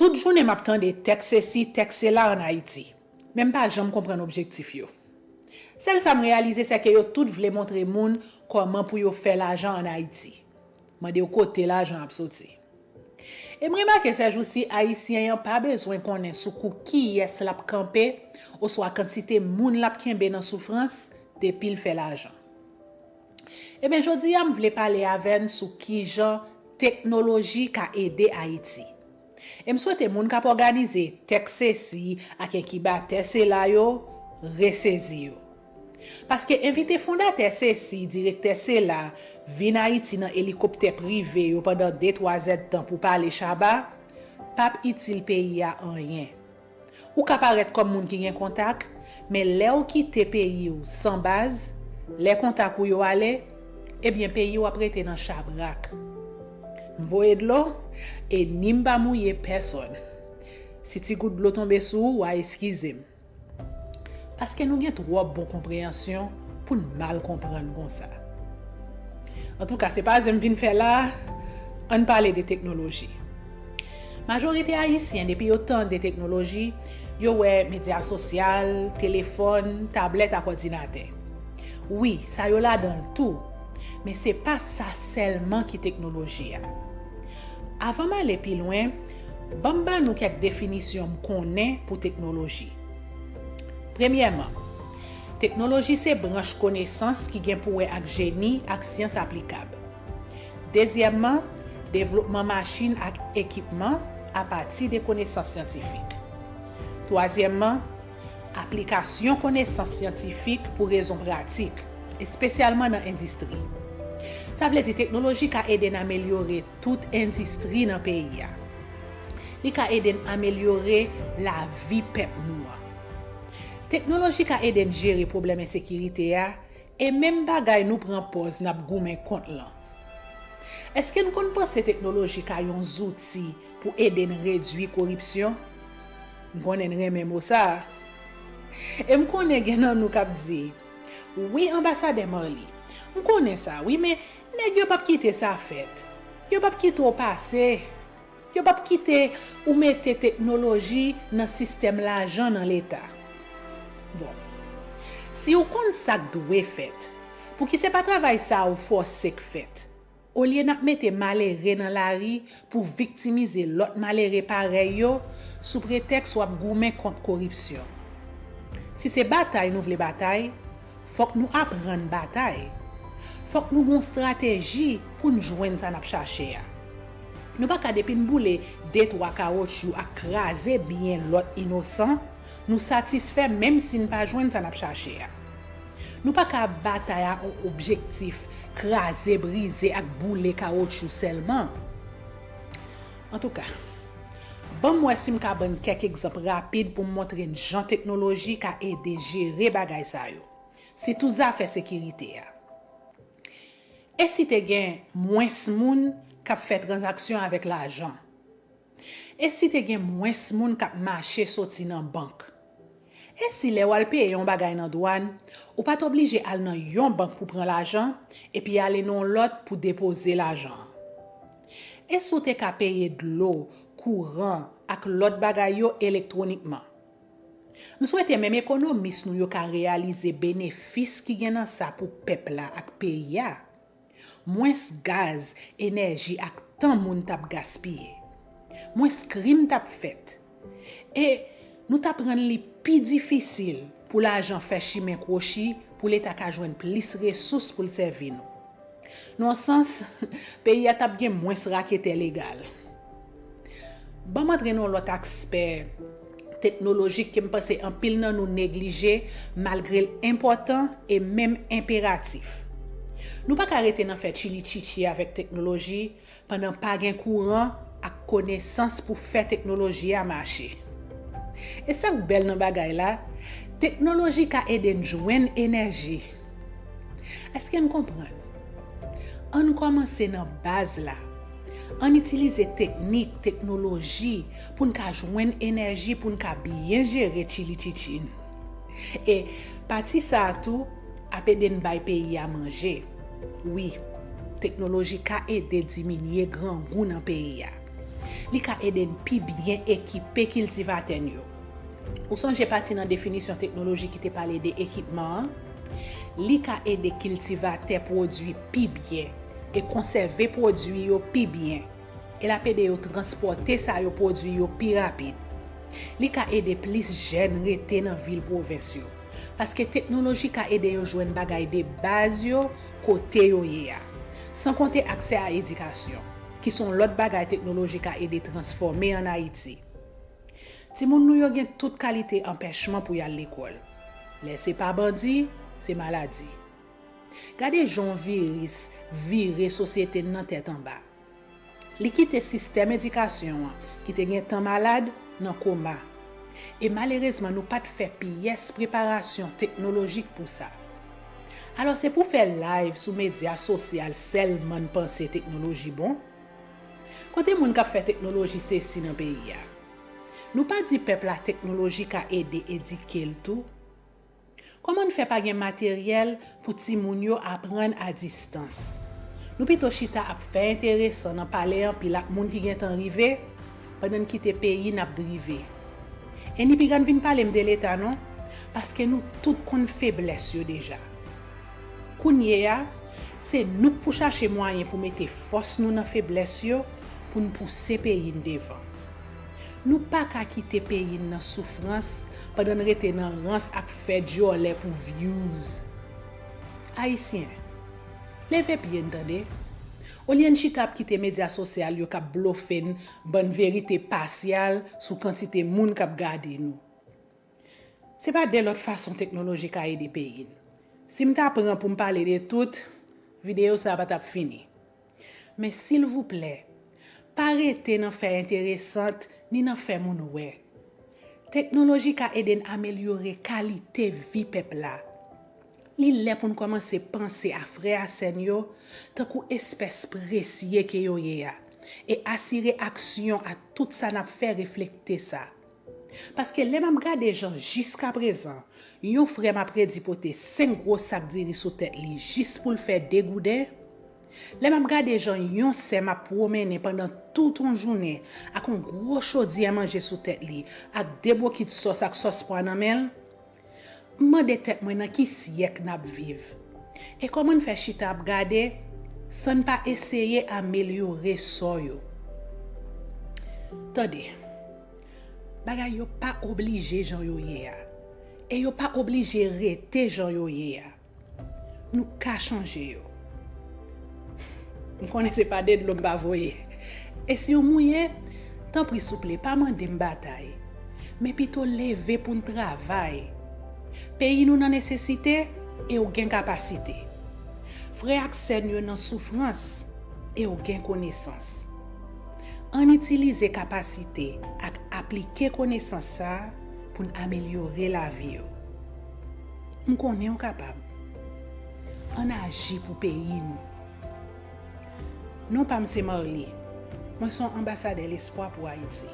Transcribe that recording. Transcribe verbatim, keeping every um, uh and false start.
Tout jounen m ap tande tèks sesi, tèks sela ann Ayiti. Men m pa janm konprann objektif yo. Sèl sa m reyalize, sèke yo tout vle montre moun kòman pou yo fè lajan ann Ayiti. Mande w kote lajan ap soti. E m remake sèjousi, Ayisyen an pa bezwen konnen sou kou kiyès l ap kanpe oswa kantite moun l ap kenbe nan soufrans depi l fè lajan. Ebyen, jodi a m vle pale avè n sou kijan teknoloji ka ede Ayiti. E m swete moun k ap òganize tèks sesi ak enkibatè sela yo resezi yo. Paske envite fondatè sesi, direktè sela, vin Ayiti nan elikoptè prive yo pandan de twa zèdtan pou pale chaba, p ap itil peyi a anyen. Ou ka parèt kòm moun ki gen kontak, men lè w kite peyi w san baz, lè kontak ou yo ale, ebyen peyi w ap rete nan chabrak. M voye dlo, e ni m pa mouye pèsonn. Si ti gout dlo tonbe sou ou, w a eskize m. Paske nou gen twòp bon konpreyansyon pou n mal konprann konsa. Antouka, se pa zen m vin fè la, ann pale de teknoloji. Majorite Ayisyen, depi yo tande teknoloji, yo wè medya sosyal, telefòn, tablèt ak òdinatè. Wi, sa yo ladan l tou, men se pa sa sèlman ki teknoloji a. Avan m ale pi lwen, ban m ba nou kèk definisyon m konnen pou teknoloji. Premyèman, teknoloji se branch konesans ki gen pou wè ak jeni ak syans aplikab. Dezyèmman, devlopman machin ak ekipman apati de konesans syantifik. Twazyèmman, aplikasyon konesans syantifik pou rezon pratik, espesyalman nan endistri. Sa vle di teknoloji ka ede n amelyore tout endistri nan peyi a. Li ka ede n amelyore lavi pèp nou an. Teknoloji ka ede n jere pwoblèm ensekirite a e menm bagay nou pran pòz n ap goumen kont lan. Èske n konn panse teknoloji ka yon zouti pou ede n redui koripsyon? M konnen n renmen mo sa a. E m konnen gen nan nou k ap di, "Wi, Anbasadè Marly, m konnen sa, wi, men nèg yo p ap kite sa fèt. Yo p ap kite w pase. Yo p ap kite ou mete teknoloji nan sistèm lajan nan Leta." Bon, si w konn sa k dwe fèt, pouki se pa travay sa a ou fòse k fèt? Olye n ap mete malere nan lari pou viktimize lòt malere parèy yo sou pretèks w ap goumen kont koripsyon. Si se batay nou vle batay, fòk nou aprann batay. Fòk nou gon estrateji pou n jwenn sa n ap chache a. Nou pa ka depi n boule de twa kawotchou ak kraze byen lòt inosan, nou satisfè menm si n pa jwenn sa n ap chache a. Nou pa ka ap batay a yon objektif kraze, brize ak boule kawotchou sèlman. Antouka, ban m wè si m ka ban n kèk egzanp rapid pou m montre n jan teknoloji ka ede jere bagay sa yo, sitou zafè sekirite a. E si te gen mwens moun k ap fè tranzaksyon avèk lajan? E si te gen mwens moun k ap mache soti nan bank? E si lè w al peye yon bagay nan dwàn, ou pa t oblije al nan yon bank pou pran lajan, epi ale nan yon lòt pou depoze lajan an? E si w te ka peye dlo, kouran, ak lòt bagay yo elektwonikman? M swete menm ekonomis nou yo ka reyalize benefis ki gen nan sa pou pèp la ak peyi a. Mwens gaz, enèji ak tan moun t ap gaspiye. Mwens krim t ap fèt. E nou t ap rann li pi difisil pou lajan fè chimen kwochi pou Leta ka jwenn plis resous pou l sèvi nou. Nan yon sans, peyi a t ap gen mwens raketè legal. Ban m antre nan yon lòt aspè teknolojik ke m panse anpil nan nou neglije, malgre l enpòtan e menm enperatif. Nou pa ka rete nan fè chili chichi avèk teknoloji pandan pa gen kouran ak konesans pou fè teknoloji a mache. E sa k bèl nan bagay la, teknoloji ka ede n jwenn enèji. Èske n konprann? Ann kòmanse nan baz la. Ann itilize teknik, teknoloji pou n ka jwenn enèji pou n ka byen jere chili chichi n. E pati sa a tou ap ede n bay peyi a manje. Wi, teknoloji ka ede diminye grangou nan peyi a. Li ka ede n pi byen ekipe kiltivatè n yo. Ou sonje pati nan definisyon teknoloji ki te pale de ekipman an? Li ka ede kiltivatè pwodui pi byen e konsève pwodui yo pi byen. E l ap ede yo transpòte sa yo pwodui yo pi rapid. Li ka ede plis jèn rete nan vil pwovens yo. Paske teknoloji ka ede yo jwenn bagay de baz yo kote yo ye a. San konte aksè a edikasyon, ki se yon lòt bagay teknoloji ka ede transfòme ann Ayiti. Timoun nou yo gen tout kalite anpèchman pou y al lekòl. Lè se pa bandi, se maladi. Gade jan yon viris vire sosyete n nan tèt anba. Li kite sistèm edikasyon an, ki te gentan malad, nan koma. E malerezman, nou pa t fè pyès preparasyon teknolojik pou sa. Alò, se pou fè live sou medya sosyal sèlman n panse teknoloji bon? Kote moun k ap fè teknoloji sesi nan peyi a? Nou pa di pèp la teknoloji ka ede edike l tou? Kòman n fè pa gen materyèl pou timoun yo aprann a distans? Nou pito chita ap fè enteresan nan pale anpil ak moun ki gentan rive, pandan n kite peyi n ap drive. E ni piga n vin pale m de Leta non, paske nou tout konn feblès yo deja. Kounye a, se nou k pou chache mwayen pou mete fòs nou nan feblès yo, pou n pouse peyi n devan. Nou pa ka kite peyi n nan soufrans pandan n rete nan rans ak fè djòlè pou views. Ayisyen, leve pye n tande. Olye n chita ap kite medya sosyal yo k ap blofe n bann verite pasyal sou kantite moun k ap gade nou. Se pa de lòt fason teknoloji ka ede peyi n. Si m ta pran pou m pale de tout, videyo sa a pa t ap fini. Men silvouplè, pa rete nan fè enteresant ni nan fè moun wè. Teknoloji ka ede n amelyore kalite vi pèp la. Li lè pou n kòmanse panse a frè a sè n yo tankou espès presye ke yo ye a, e asire aksyon a tout sa n ap fè reflekte sa. Paske lè m ap gade jan jiskaprezan yon frè m ap redi pote senk gwo sak diri sou tèt li jis pou l fè de gouden, lè m ap gade jan yon sè m ap pwomennen pandan tout yon jounen ak yon gwo chodyè manje sou tèt li, ak de bokit sòs ak sòs pwa nan men l, m mande tèt mwen nan ki syèk n ap viv. E kòman n fè chita ap gade san n pa eseye amelyore sò yo? Tande, bagay yo pa oblije jan yo ye a. E yo pa oblije rete jan yo ye a. Nou ka chanje yo. M konnen se pa de dlo m pa voye. E si w mouye, tanpri souple, pa mande m batay. Men pito leve pou n travay. Peyi nou nan nesesite, e w gen kapasite. Frè ak sè n yo nan soufrans, e w gen konesans. Ann itilize kapasite ak aplike konesans sa a pou n amelyore lavi yo. M konnen w kapab. Ann aji pou peyi nou. Non pa m se Marly. Mwen se yon anbasadè lespwa pou Ayiti.